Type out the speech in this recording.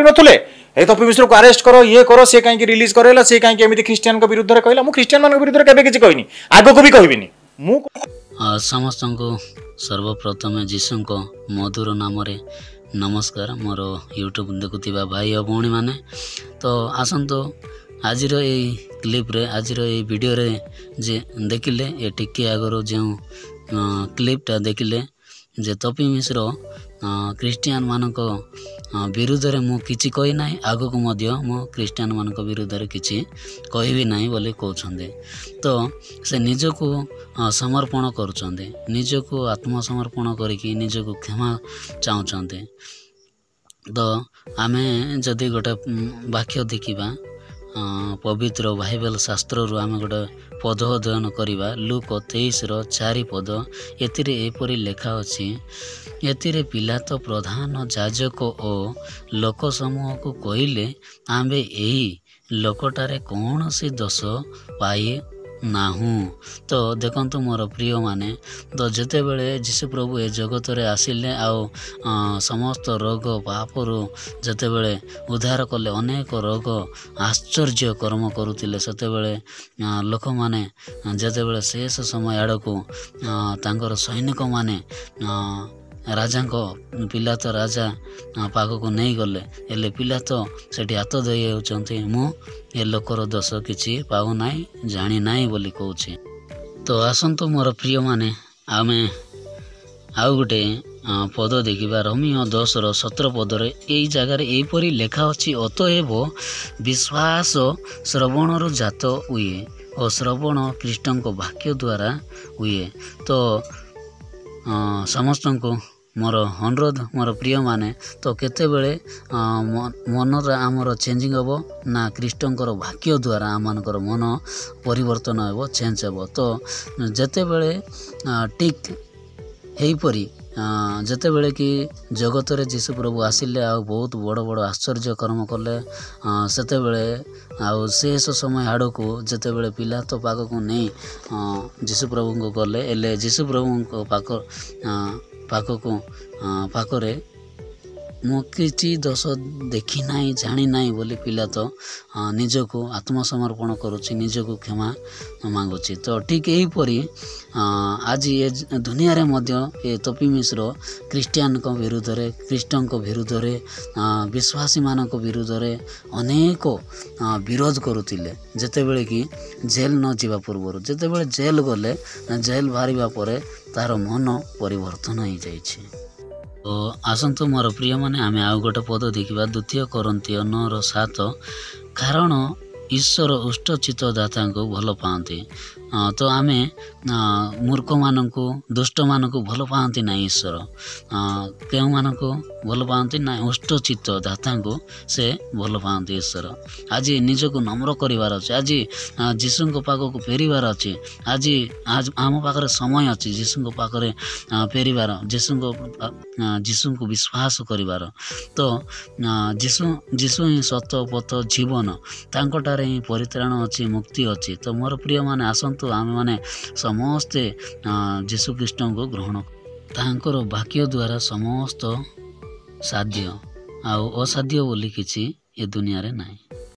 ନଥିଲେ ଏ ତପି ମିଶ୍ରକୁ ଆରେଷ୍ଟ କର, ଇଏ କର, ସେ କାହିଁକି ରିଲିଜ କରେଇଲା, ସେ କାହିଁକି ଏମିତି ଖ୍ରୀଷ୍ଟିଆନଙ୍କ ବିରୁଦ୍ଧରେ କହିଲା। ମୁଁ ଖ୍ରୀଷ୍ଟିଆନମାନଙ୍କ ବିରୁଦ୍ଧରେ କେବେ କିଛି କହିନି, ଆଗକୁ ବି କହିବିନି। ମୁଁ ସମସ୍ତଙ୍କୁ ସର୍ବପ୍ରଥମେ ଯୀଶୁଙ୍କ ମଧୁର ନାମରେ ନମସ୍କାର। ମୋର ୟୁଟ୍ୟୁବ୍ ଦେଖୁଥିବା ଭାଇ ଓ ଭଉଣୀମାନେ, ତ ଆସନ୍ତୁ ଆଜିର ଏଇ କ୍ଲିପ୍ରେ, ଆଜିର ଏଇ ଭିଡ଼ିଓରେ ଯେ ଦେଖିଲେ, ଏ ଟିକେ ଆଗରୁ ଯେଉଁ କ୍ଲିପ୍ଟା ଦେଖିଲେ ଯେ ତପି ମିଶ୍ର ଖ୍ରୀଷ୍ଟିଆନମାନଙ୍କ ବିରୁଦ୍ଧରେ ମୁଁ କିଛି କହିନାହିଁ, ଆଗକୁ ମଧ୍ୟ ମୁଁ ଖ୍ରୀଷ୍ଟିଆନମାନଙ୍କ ବିରୁଦ୍ଧରେ କିଛି କହିବି ନାହିଁ ବୋଲି କହୁଛନ୍ତି। ତ ସେ ନିଜକୁ ସମର୍ପଣ କରୁଛନ୍ତି, ନିଜକୁ ଆତ୍ମସମର୍ପଣ କରିକି ନିଜକୁ କ୍ଷମା ଚାହୁଁଛନ୍ତି। ତ ଆମେ ଯଦି ଗୋଟେ ବାକ୍ୟ ଦେଖିବା, ପବିତ୍ର ବାଇବେଲ ଶାସ୍ତ୍ରରୁ ଆମେ ଗୋଟେ ପଦ ଅଧ୍ୟୟନ କରିବା, ଲୁକ 23ର 4 ପଦ। ଏଥିରେ ଏପରି ଲେଖା ଅଛି, ଏଥିରେ ପିଲାତ ପ୍ରଧାନ ଯାଜକ ଓ ଲୋକ ସମୂହକୁ କହିଲେ, ଆମ୍ଭେ ଏହି ଲୋକଟାରେ କୌଣସି ଦୋଷ ପାଇ ନାହୁଁ। ତ ଦେଖନ୍ତୁ ମୋର ପ୍ରିୟମାନେ, ତ ଯେତେବେଳେ ଯୀଶୁ ପ୍ରଭୁ ଏ ଜଗତରେ ଆସିଲେ ଆଉ ସମସ୍ତ ରୋଗ ପାପରୁ ଯେତେବେଳେ ଉଦ୍ଧାର କଲେ, ଅନେକ ରୋଗ ଆଶ୍ଚର୍ଯ୍ୟ କର୍ମ କରୁଥିଲେ, ସେତେବେଳେ ଲୋକମାନେ ଯେତେବେଳେ ଶେଷ ସମୟ ଆଡ଼କୁ ତାଙ୍କର ସୈନିକମାନେ ରାଜାଙ୍କ ପିଲାତ ରାଜା ପାଖକୁ ନେଇଗଲେ, ହେଲେ ପିଲାତ ସେଠି ହାତ ଧୋଇ ହେଉଛନ୍ତି, ମୁଁ ଏ ଲୋକର ଦୋଷ କିଛି ପାଉନାହିଁ, ଜାଣିନାହିଁ ବୋଲି କହୁଛି। ତ ଆସନ୍ତୁ ମୋର ପ୍ରିୟମାନେ, ଆମେ ଆଉ ଗୋଟେ ପଦ ଦେଖିବା। ରୋମୀୟ 10ର 17 ପଦରେ ଏଇ ଜାଗାରେ ଏହିପରି ଲେଖା ଅଛି, ଅତଏବ ବିଶ୍ୱାସ ଶ୍ରବଣରୁ ଜାତ ହୁଏ ଓ ଶ୍ରବଣ ଖ୍ରୀଷ୍ଟଙ୍କ ବାକ୍ୟ ଦ୍ୱାରା ହୁଏ। ତ ସମସ୍ତଙ୍କୁ ମୋର ଅନୁରୋଧ ମୋର ପ୍ରିୟମାନେ, ତ କେତେବେଳେ ମନରେ ଆମର ଚେଞ୍ଜିଂ ହେବ ନା ଖ୍ରୀଷ୍ଟଙ୍କର ବାକ୍ୟ ଦ୍ୱାରା ଆମମାନଙ୍କର ମନ ପରିବର୍ତ୍ତନ ହେବ, ଚେଞ୍ଜ ହେବ। ତ ଯେତେବେଳେ ଠିକ୍ ଏହିପରି ଯେତେବେଳେ କି ଜଗତରେ ଯୀଶୁ ପ୍ରଭୁ ଆସିଲେ ଆଉ ବହୁତ ବଡ଼ ବଡ଼ ଆଶ୍ଚର୍ଯ୍ୟ କର୍ମ କଲେ, ସେତେବେଳେ ଆଉ ଶେଷ ସମୟ ଆଡ଼କୁ ଯେତେବେଳେ ପିଲାତ ପାଖକୁ ନେଇ ଯୀଶୁ ପ୍ରଭୁଙ୍କୁ ଗଲେ, ହେଲେ ଯୀଶୁ ପ୍ରଭୁଙ୍କ ପାଖକୁ ପାଖରେ ମୁଁ କିଛି ଦୋଷ ଦେଖି ନାହିଁ, ଜାଣି ନାହିଁ ବୋଲି ପିଲାତ ନିଜକୁ ଆତ୍ମସମର୍ପଣ କରୁଛି, ନିଜକୁ କ୍ଷମା ମାଗୁଛି। ତ ଠିକ୍ ଏହିପରି ଆଜି ଏ ଦୁନିଆରେ ମଧ୍ୟ ଏ ତପି ମିଶ୍ର ଖ୍ରୀଷ୍ଟିଆନଙ୍କ ବିରୁଦ୍ଧରେ, ଖ୍ରୀଷ୍ଟଙ୍କ ବିରୁଦ୍ଧରେ, ବିଶ୍ୱାସୀମାନଙ୍କ ବିରୁଦ୍ଧରେ ଅନେକ ବିରୋଧ କରୁଥିଲେ ଯେତେବେଳେ କି ଜେଲ୍ ନ ଯିବା ପୂର୍ବରୁ। ଯେତେବେଳେ ଜେଲ୍ ଗଲେ, ଜେଲ୍ ବାହାରିବା ପରେ ତାର ମନ ପରିବର୍ତ୍ତନ ହେଇଯାଇଛି। ତ ଆସନ୍ତୁ ମୋର ପ୍ରିୟମାନେ, ଆମେ ଆଉ ଗୋଟେ ପଦ ଦେଖିବା, ଦ୍ୱିତୀୟ କରିନ୍ଥୀୟ 9ର 7। କାରଣ ଈଶ୍ୱର ଉଷ୍ଠଚିତ୍ତ ଦାତାଙ୍କୁ ଭଲ ପାଆନ୍ତି। ତ ଆମେ ମୂର୍ଖମାନଙ୍କୁ, ଦୁଷ୍ଟମାନଙ୍କୁ ଭଲ ପାଆନ୍ତି ନାହିଁ। ଈଶ୍ୱର କେଉଁମାନଙ୍କୁ ଭଲ ପାଆନ୍ତି ନା ଉଷ୍ଠଚିତ୍ତ ଦାତାଙ୍କୁ ସେ ଭଲ ପାଆନ୍ତି ଈଶ୍ୱର। ଆଜି ନିଜକୁ ନମ୍ର କରିବାର ଅଛି, ଆଜି ଯୀଶୁଙ୍କ ପାଖକୁ ଫେରିବାର ଅଛି। ଆଜି ଆମ ପାଖରେ ସମୟ ଅଛି ଯୀଶୁଙ୍କ ପାଖରେ ଫେରିବାର, ଯୀଶୁଙ୍କୁ ବିଶ୍ୱାସ କରିବାର। ତ ଯୀଶୁ ହିଁ ସତ, ପଥ, ଜୀବନ। ତାଙ୍କଠାରେ ହିଁ ପରିତ୍ରାଣ ଅଛି, ମୁକ୍ତି ଅଛି। ତ ମୋର ପ୍ରିୟମାନେ, ଆସନ୍ତୁ ଆମେମାନେ ସମସ୍ତେ ଯୀଶୁଖ୍ରୀଷ୍ଟଙ୍କୁ ଗ୍ରହଣ, ତାଙ୍କର ବାକ୍ୟ ଦ୍ୱାରା ସମସ୍ତ ସାଧ୍ୟ ଆଉ ଅସାଧ୍ୟ ବୋଲି କିଛି ଏ ଦୁନିଆରେ ନାହିଁ।